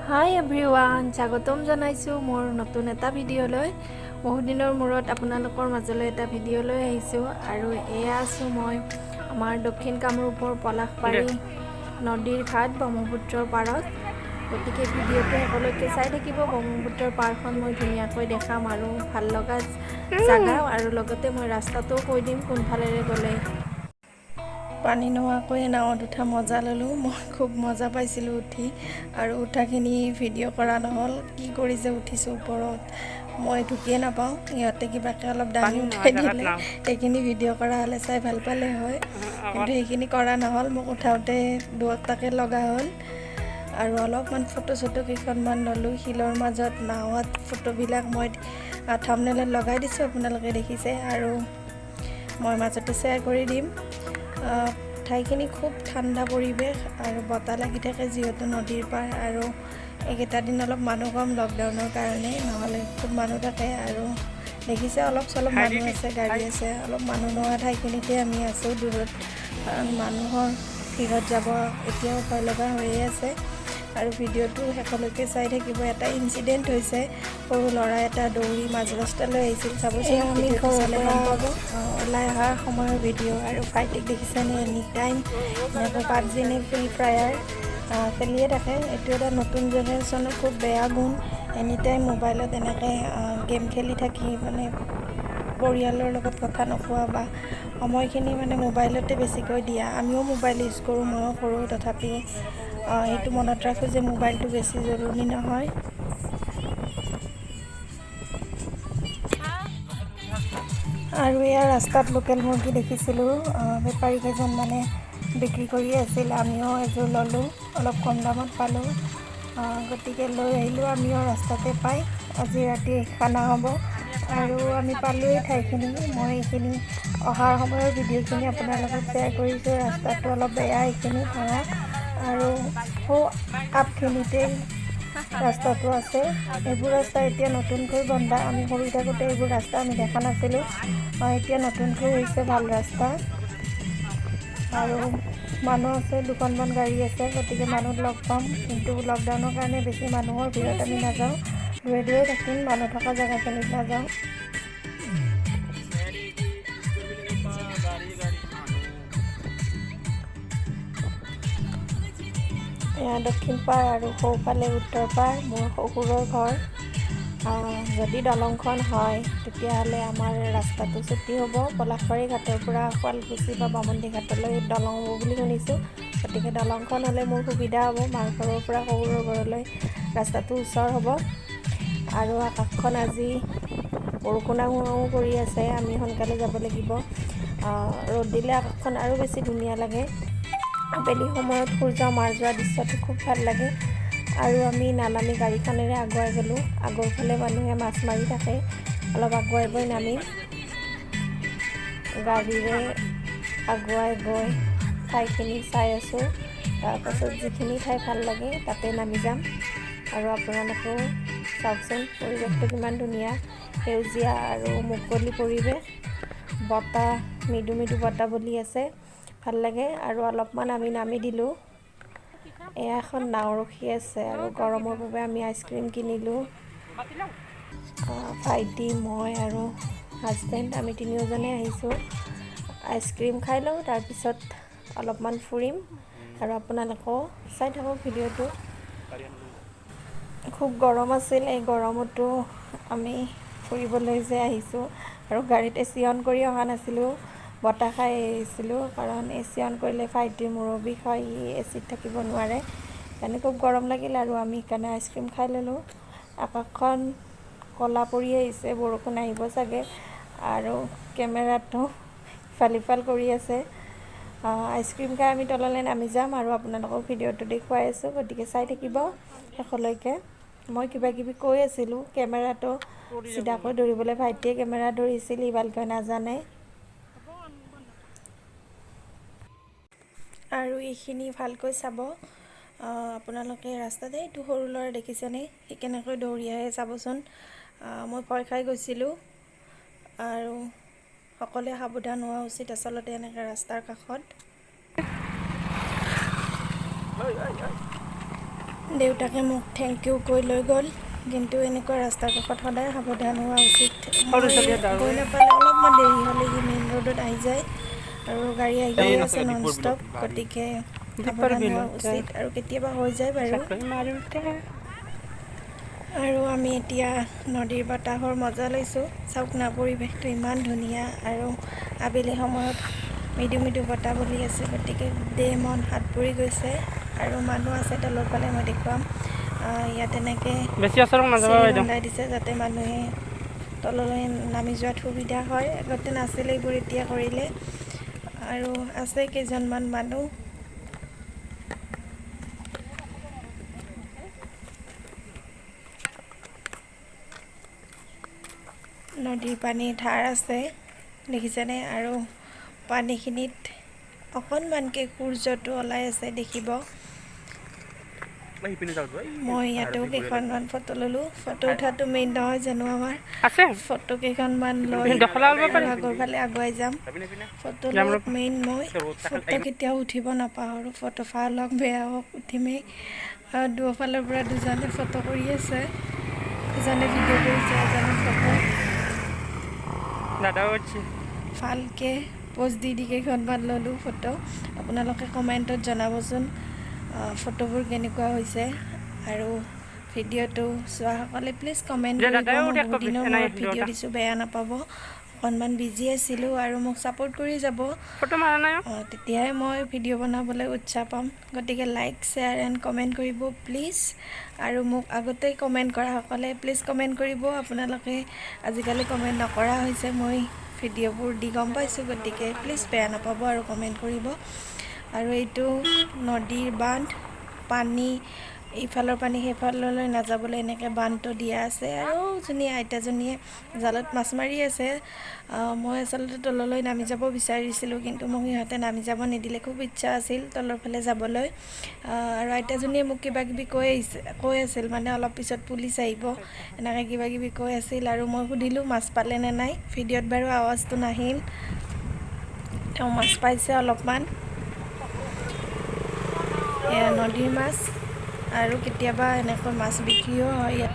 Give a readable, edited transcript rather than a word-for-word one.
হাই everyone, স্বাগতম জনাইছোঁ মোৰ নতুন এটা ভিডিঅ'লৈ। বহুত দিনৰ মূৰত আপোনালোকৰ মাজলৈ এটা ভিডিঅ' লৈ আহিছোঁ আৰু এয়া আছোঁ মই আমাৰ দক্ষিণ কামৰূপৰ পলাশবাৰী নদীৰ ঘাট, ব্ৰহ্মপুত্ৰৰ পাৰত। গতিকে ভিডিঅ'টো সকলোকে চাই থাকিব। ব্ৰহ্মপুত্ৰৰ পাৰখন মই ধুনীয়াকৈ দেখাম আৰু ভাল লগা জাগা আৰু লগতে মই ৰাস্তাটোও কৈ দিম কোনফালেৰে গ'লে। পানী নোহোৱাকৈয়ে নাৱত উঠা মজা ল'লোঁ। মই খুব মজা পাইছিলোঁ উঠি আৰু উঠাখিনি ভিডিঅ' কৰা নহ'ল। কি কৰি যে উঠিছোঁ ওপৰত, মই ঢুকিয়ে নাপাওঁ। সিহঁতে কিবাকৈ অলপ দাঙি উঠাই দিলে। সেইখিনি ভিডিঅ' কৰা হ'লে চাই ভাল পালে হয়, কিন্তু সেইখিনি কৰা নহ'ল। মোক উঠাওঁতে দুটাকে লগা হ'ল আৰু অলপমান ফটো চটো কেইখনমান ল'লোঁ শিলৰ মাজত নাৱত। ফটোবিলাক মই থামনেলত লগাই দিছোঁ, আপোনালোকে দেখিছে আৰু মই মাজতে শ্বেয়াৰ কৰি দিম। ঠাইখিনি খুব ঠাণ্ডা পৰিৱেশ আৰু বতাহ লাগি থাকে, যিহেতু নদীৰ পাৰ। আৰু এইকেইটা দিন অলপ মানুহ কম লকডাউনৰ কাৰণে, নহ'লে খুব মানুহ থাকে। আৰু দেখিছে, অলপ চলপ মানুহ আছে, গাড়ী আছে। অলপ মানুহ নোহোৱা ঠাইখিনিতে আমি আছোঁ দূৰত, কাৰণ মানুহৰ ভিৰত যাব এতিয়াও ভয় লগা হৈয়ে আছে। আৰু ভিডিঅ'টো শেষলৈকে চাই থাকিব। এটা ইনচিডেণ্ট হৈছে, সৰু ল'ৰা এটা দৌৰি মাজ ৰাস্তালৈ আহিছিল। চাবচোন, আমি ঘৰৰ পৰা ওলাই অহাৰ সময়ৰ ভিডিঅ'। আৰু ভাইটিক দেখিছেনে? এনি টাইম এনেকৈ পাবজি নে ফ্ৰী ফায়াৰ খেলিয়ে থাকে। এইটো এটা নতুন জেনেৰেশ্যনৰ খুব বেয়া গুণ। এনি টাইম মোবাইলত এনেকৈ গেম খেলি থাকি মানে পৰিয়ালৰ লগত কথা নোকোৱা বা সময়খিনি মানে মোবাইলতে বেছিকৈ দিয়া। আমিও মোবাইল ইউজ কৰোঁ, ময়ো কৰোঁ, তথাপি সেইটো মনত ৰাখোঁ যে মোবাইলটো বেছি জৰুৰী নহয়। আৰু এয়া ৰাস্তাত লোকেল মুৰ্গী দেখিছিলোঁ। বেপাৰী কেইজন মানে বিক্ৰী কৰি আছিল। আমিও এযোৰ ল'লোঁ, অলপ কম দামত পালোঁ, গতিকে লৈ আহিলোঁ আমিও ৰাস্তাতে পাই। আজি ৰাতি খানা হ'ব। আৰু আমি পালোঁৱেই ঠাইখিনি। মই এইখিনি অহাৰ সময়ৰ ভিডিঅ'খিনি আপোনাৰ লগত শ্বেয়াৰ কৰিছোঁ। ৰাস্তাটো অলপ বেয়া, এইখিনি ভাঙা আৰু সৌ আপখিনিতেই ৰাস্তাটো আছে। এইবোৰ ৰাস্তা এতিয়া নতুনকৈ বন্ধা। আমি সৰু থাকোঁতে এইবোৰ ৰাস্তা আমি দেখা নাছিলোঁ। এতিয়া নতুনকৈ হৈছে, ভাল ৰাস্তা। আৰু মানুহ আছে, দুখনমান গাড়ী আছে, গতিকে মানুহ লগ পাম। কিন্তু লকডাউনৰ কাৰণে বেছি মানুহৰ ভিৰত আমি নাযাওঁ, দূৰে দূৰে থাকিম, মানুহ থকা জেগাখিনিত নাযাওঁ। গাড়ী গাড়ী মানুহ। এয়া দক্ষিণ পাৰ আৰু সোঁফালে উত্তৰ পাৰ, মোৰ শহুৰৰ ঘৰ। যদি দলংখন হয়, তেতিয়াহ'লে আমাৰ ৰাস্তাটো চুটি হ'ব। পলাশবাৰী ঘাটৰ পৰা শুৱালকুছি বা বামুণী ঘাটলৈ দলং হ'ব বুলি শুনিছোঁ। গতিকে দলংখন হ'লে মোৰ সুবিধা হ'ব, মাৰ ঘৰৰ পৰা শহুৰৰ ঘৰলৈ ৰাস্তাটো ওচৰ হ'ব। আৰু আকাশখন আজি বৰষুণ আহোঁ আহোঁ কৰি আছে। আমি সোনকালে যাব লাগিব। ৰ'দ দিলে আকাশখন আৰু বেছি ধুনীয়া লাগে। আবেলি সময়ত সূৰ্য মাৰ যোৱা দৃশ্যটো খুব ভাল লাগে। আৰু আমি নানামি গাড়ীখনেৰে আগুৱাই গ'লোঁ। আগৰ ফালে মানুহে মাছ মাৰি থাকে। অলপ আগুৱাই গৈ নামিম। গাড়ীৰে আগুৱাই গৈ ঠাইখিনি চাই আছোঁ। তাৰপাছত যিখিনি ঠাই ভাল লাগে, তাতে নামি যাম। আৰু আপোনালোকেও চাওকচোন, পৰিৱেশটো কিমান ধুনীয়া, সেউজীয়া আৰু মুকলি পৰিৱেশ। বতাহ, মৃদু মৃদু বতাহ বলি আছে, ভাল লাগে। আৰু অলপমান আমি নামি দিলোঁ। এয়া এখন নাও ৰখি আছে আৰু গৰমৰ বাবে আমি আইচক্ৰীম কিনিলোঁ। ভাইটি, মই আৰু হাজবেণ্ড, আমি তিনিওজনে আহিছোঁ। আইচক্ৰীম খাই লওঁ, তাৰপিছত অলপমান ফুৰিম আৰু আপোনালোকেও চাই থাকক ভিডিঅ'টো। খুব গৰম আছিল। এই গৰমতো আমি ফুৰিবলৈ যে আহিছোঁ আৰু গাড়ীত এ চি অন কৰি অহা নাছিলোঁ, বতাহ খাই আহিছিলোঁ, কাৰণ এ চি অন কৰিলে ভাইটিৰ মূৰৰ বিষ হয়, সি এ চিত থাকিব নোৱাৰে। সেইকাৰণে খুব গৰম লাগিল আৰু আমি সেইকাৰণে আইচক্ৰীম খাই ল'লোঁ। আকাশখন ক'লা পৰি আহিছে, বৰষুণ আহিব চাগে। আৰু কেমেৰাটো ইফাল সিফাল কৰি আছে। আইচক্ৰীম খাই আমি তললৈ নামি যাম আৰু আপোনালোকক ভিডিঅ'টো দেখুৱাই আছোঁ, গতিকে চাই থাকিব শেষলৈকে। মই কিবা কিবি কৈ আছিলোঁ, কেমেৰাটো চিধাকৈ ধৰিবলৈ ভাইটিয়ে কেমেৰা ধৰিছিল, সি ভালকৈ নাজানে। আৰু এইখিনি ভালকৈ চাব আপোনালোকে। ৰাস্তাতে এইটো সৰু ল'ৰা দেখিছেনে? সি কেনেকৈ দৌৰি আহে চাবচোন। মই ভয় খাই গৈছিলোঁ। আৰু সকলোৱে সাৱধান হোৱা উচিত আচলতে এনেকৈ ৰাস্তাৰ কাষত। দেউতাকে মোক thank U কৈ লৈ গ'ল। কিন্তু এনেকুৱা ৰাস্তাৰ কাষত সদায় সাৱধান হোৱা উচিত। সৰু মই ছোৱালীয়ে দাউৰে। গৈ নাপালে অলপমান দেৰি হ'লে সি মেইন ৰোডত আহি যায় আৰু গাড়ী এই আহিয়ে আছে নাচাগে, নন দীপৰ ষ্টপ। বিলত গাড়ী। গতিকে দীপৰ সাৱধান হোৱা বিলত উচিত আৰু কেতিয়াবা হৈ যায় বাৰু। চাকৈ মাৰোঁতে। আৰু আমি এতিয়া নদীৰ বতাহৰ মজা লৈছোঁ। চাওক না, পৰিৱেশটো ইমান ধুনীয়া আৰু আবেলি সময়ত মৃদু মৃদু বতাহ বলি আছে, গতিকে দেহ মন হাত পৰি গৈছে। আৰু মানুহ আছে তলৰ ফালে, মই দেখুৱাম। ইয়াত এনেকৈ বেছি ওচৰত নাযাব চিৰি বাইদেউ। বন্ধাই দিছে যাতে মানুহে তললৈ নামি যোৱাত সুবিধা হয়। আগতে নাছিলে এইবোৰ, এতিয়া কৰিলে। আৰু আছে কেইজনমান মানুহ। নদীৰ পানীৰ ধাৰ আছে, দেখিছেনে? আৰু পানীখিনিত অকণমানকৈ সূৰ্যটো ওলাই আছে, দেখিব। সিপিনে যাওঁ যোৱা, এই মই ইয়াতেও পাহাৰত বঢ়িয়া লাগিব। কেইখনমান ফটো ল'লোঁ। ফটো উঠাটো মেইন নহয় জানো আমাৰ? আছে। ফটো কেইখনমান লৈ দখলা ল'ব আৰু পাৰি। আগৰ ফালে আগুৱাই যাম। যাবি নে ইপিনে? ফটো যাম লোৱাত ৰ'বা। মেইন মই। ফটো কেতিয়াও উঠিব নাপাহৰোঁ। ফটো ভাল হওক বেয়া হওক, উঠিমেই। আৰু দুফালৰ পৰা দুজনে ফটো কৰি আছে, এজনে ভিডিঅ' কৰিছে, এজনে ফটো। দাদাও উঠছে। ভালকৈ প'জ দি দি কেইখনমান ল'লোঁ ফটো। আপোনালোকে কমেণ্টত জনাবচোন ফটোবোৰ কেনেকুৱা হৈছে। আৰু ভিডিঅ'টো চোৱাসকলে প্লিজ কমেণ্ট দে কৰিব। দাদাও মই উঠে বহুত কবি, দিনৰ নাই মূৰত ভিডিঅ' দুয়োটা। দিছোঁ, বেয়া নাপাব, অকণমান বিজি আছিলোঁ। আৰু মোক ছাপোৰ্ট কৰি যাব। ফটো মাৰা নাই অ'? তেতিয়াহে মই ভিডিঅ' বনাবলৈ উৎসাহ পাম। গতিকে লাইক, শ্বেয়াৰ এণ্ড কমেণ্ট কৰিব প্লিজ। আৰু মোক আগতে কমেণ্ট কৰাসকলে প্লিজ কমেণ্ট কৰিব। আপোনালোকে আজিকালি কমেণ্ট নকৰা হৈছে, মই ভিডিঅ'বোৰ দি গম পাইছোঁ। গতিকে প্লিজ বেয়া নাপাব আৰু কমেণ্ট কৰিব। আৰু এইটো নদীৰ বান্ধ। পানী ইফালৰ পানী সেইফাললৈ নাযাবলৈ এনেকৈ বান্ধটো দিয়া আছে। আৰু জনী আইতাজনীয়ে জালত মাছ মাৰি আছে। মই আচলতে তললৈ নামি যাব বিচাৰিছিলোঁ, কিন্তু মোক সিহঁতে নামি যাব নিদিলে। খুব ইচ্ছা আছিল তলৰ ফালে যাবলৈ। আৰু আইতাজনীয়ে মোক কিবা কিবি কৈ আহিছে, কৈ আছিল, মানে অলপ পিছত পুলিচ আহিব, এনেকৈ কিবা কিবি কৈ আছিল। আৰু মই সুধিলোঁ মাছ পালে নে নাই। ভিডিঅ'ত বাৰু আৱাজটো নাহিল। তেওঁ মাছ পাইছে অলপমান। এয়া নদীৰ মাছ আৰু কেতিয়াবা এনেকৈ মাছ বিক্ৰীও হয় ইয়াত।